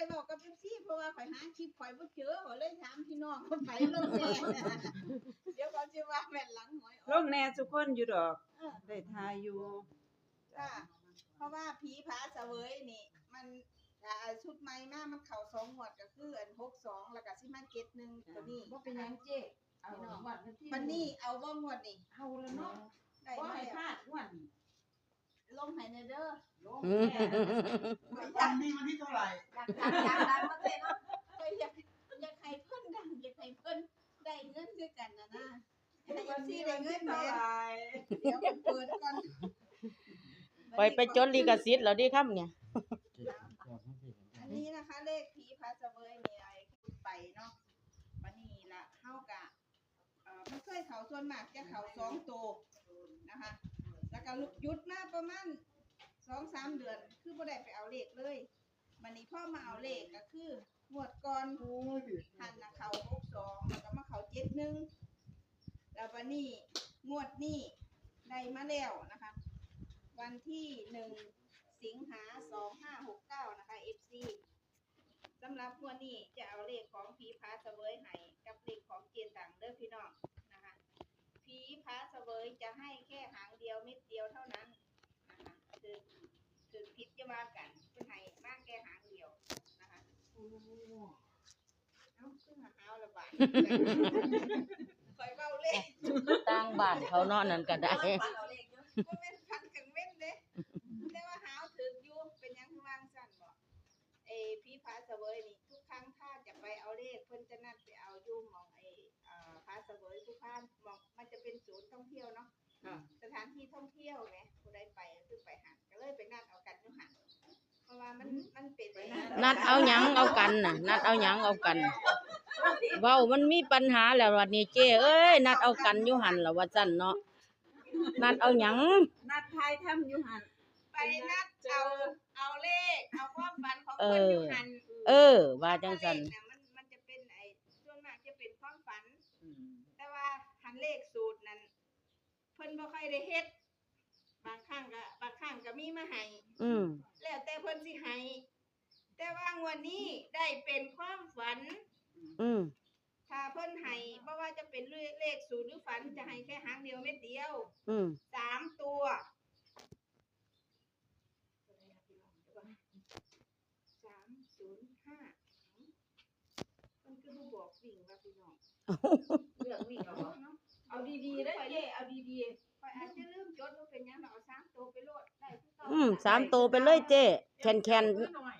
ໄດ້ເວົ້າກັບເອັຟຊີ ເພາະວ່າຂ້ອຍຫາຄລິບຂ້ອຍບໍ່ເຈີ ຂ້ອຍເລີຍຖາມພີ່ນ້ອງວ່າໃຜລົງແດ່ ດຽວເຂົາຊິວ່າແມ່ນຫຼັງຫວຍອອກ ລົງແດ່ຊຸຄົນຢູ່ດອກ ເອີ ໄດ້ຖ່າຍຢູ່ ຈ້າ ເພາະວ່າຜີຜາສະເຫວີຍນີ້ ມັນ ອ່າ ຊຸດໃໝ່ມາ ມັນເຂົ້າສອງງວດ ກໍຄືອັນ ຫົກສອງ ແລ້ວກໍຊິມາ ເຈັດໜຶ່ງ ຕົວນີ້ ບໍ່ເປັນຫຍັງເຈ້ ເອົາງວດວັນທີ ບັດນີ້ເອົາບໍ່ງວດນີ້ ເອົາແລ້ວເນາະ ໄດ້ ບໍ່ໃຫ້ພາດງວດນີ້ ລົງໃຫ້ແດ່ເດີ ລົງ ອືມ ແດ່ ວັນນີ້ວັນທີເທົ່າໃດ ຢາກ ຢາກ ຢາກດັງເນາະເຈ້ເນາະ ຂ້ອຍຢາກ ຢາກໃຫ້ເພິ່ນດັງ ຢາກໃຫ້ເພິ່ນໄດ້ເງິນຄືກັນນະນາ ໃຫ້ເອັຟຊີໄດ້ເງິນແດ່ ດຽວເປີດກ່ອນ ຂ້ອຍໄປຈົດລິຂະສິດແລ້ວເດ້ຄຳນີ້ ອັນນີ້ນະຄະ ເລກຜີຜາສະເຫວີຍນີ້ ໄອ້ໄປເນາະ ບັດນີ້ລະ ເຮົາກະ ເອີ ມັນເຄີຍເຂົ້າ ສ່ວນມາກຈະເຂົ້າສອງໂຕນະຄະ ແລ້ວກະຢຸດມາປະມານສອງສາມເດືອນ ຄືບໍ່ໄດ້ໄປເອົາເລກເລີຍ ບັດນີ້ພໍມາເອົາເລກກໍຄື ງວດກ່ອນຫັ້ນນະເຂົ້າຫົກສອງ ແລ້ວກໍມາເຂົ້າເຈັດໜຶ່ງ ແລ້ວບັດນີ້ງວດນີ້ໄດ້ມາແລ້ວນະຄະ ວັນທີໜຶ່ງ ສິງຫາ ສອງຫ້າຫົກເກົ້າ ນະຄະ ເອັຟຊີ ສຳລັບງວດນີ້ຈະເອົາເລກຂອງຜີຜາສະເຫວີຍໃຫ້ກັບເລກຂອງເຈຕັງເດີພີ່ນ້ອງນະຄະ ຜີຜາສະເຫວີຍຈະໃຫ້ແຄ່ຫາງດຽວເມັດດຽວເທົ່ານັ້ນນະຄະ ຖືກ ຖືກຜິດຢ່າວ່າກັນ ເພິ່ນໃຫ້ມາແຄ່ຫາງດຽວນະຄະ ໂອ້ ເອົ້າ ຄືຫາວລະບາດ ຂ້ອຍເວົ້າເລກ ຕ່າງບ້ານເຂົາເນາະ ນັ້ນກໍໄດ້ ບໍ່ແມ່ນຝັນກາງເວັນເດ້ ແຕ່ວ່າຫາວຖືກຢູ່ ເປັນຫຍັງຄືວ່າຈັ່ງຊັ້ນບໍ? ເອີ ຜີຜາສະເຫວີຍນີ້ ທຸກຄັ້ງຖ້າຈະໄປເອົາເລກ ເພິ່ນຈະນັດໄປເອົາຢູ່ໝ່ອງ ເອີ ເອີ ຜາສະເຫວີຍພູພານ ໝ່ອງມັນຈະເປັນສູນທ່ອງທ່ຽວເນາະ ອ່າ ສະຖານທີ່ທ່ອງທ່ຽວແໝ ຜູ້ໃດໄປກໍຄືໄປຫັ້ນ ກໍເລີຍໄປນັດເອົາກັນຢູ່ຫັ້ນ ເພາະວ່າມັນ ມັນເປັນ ນັດເອົາຫຍັງເອົາກັນນະ ນັດເອົາຫຍັງເອົາກັນ ເວົ້າມັນມີປັນຫາແລ້ວບັດນີ້ ເຈ້ເອີຍ ນັດເອົາກັນຢູ່ຫັ້ນລະວ່າຊັ້ນເນາະ ນັດເອົາຫຍັງ? ນັດຖ່າຍທຳຢູ່ຫັ້ນ ໄປນັດເອົາ ເອົາເລກ ເອົາຄວາມຝັນຂອງເພິ່ນຢູ່ຫັ້ນ ເອີ ວ່າຈັ່ງຊັ້ນ ມັນ ມັນຈະເປັນໄອ້ ສ່ວນມາກຈະເປັນຄວາມຝັນ ອືມ ແຕ່ວ່າຄັນເລກສູດນັ້ນ ເພິ່ນບໍ່ຄ່ອຍໄດ້ເຮັດ ບາງຄັ້ງກໍ ບາງຄັ້ງກໍມີມາໃຫ້ ອືມ ແລ້ວແຕ່ເພິ່ນຊິໃຫ້ ແຕ່ວ່າງວດນີ້ໄດ້ເປັນຄວາມຝັນ ອືມ ຖ້າເພິ່ນໃຫ້ ບໍ່ວ່າຈະເປັນເລກສູດຫຼືຝັນ ຈະໃຫ້ແຄ່ຫາງດຽວເມັດດຽວ ອືມ ສາມຕົວ ສາມສູນຫ້າ ມັນຄືບໍ່ບອກວິ່ງວ່າພີ່ນ້ອງ ເລືອກວິ່ງເອົາບໍ່? ເນາະ ເອົາດີໆເດີເຈ້ ເອົາດີໆ ຂ້ອຍອາດຈະລືມຈົດ ບໍ່ເປັນຫຍັງດອກ ເອົາສາມໂຕໄປໂລດ ໄດ້ຄືເກົ່າ ອືມ ສາມໂຕໄປເລີຍເຈ້ ແຂນໆ ໜ້ອຍ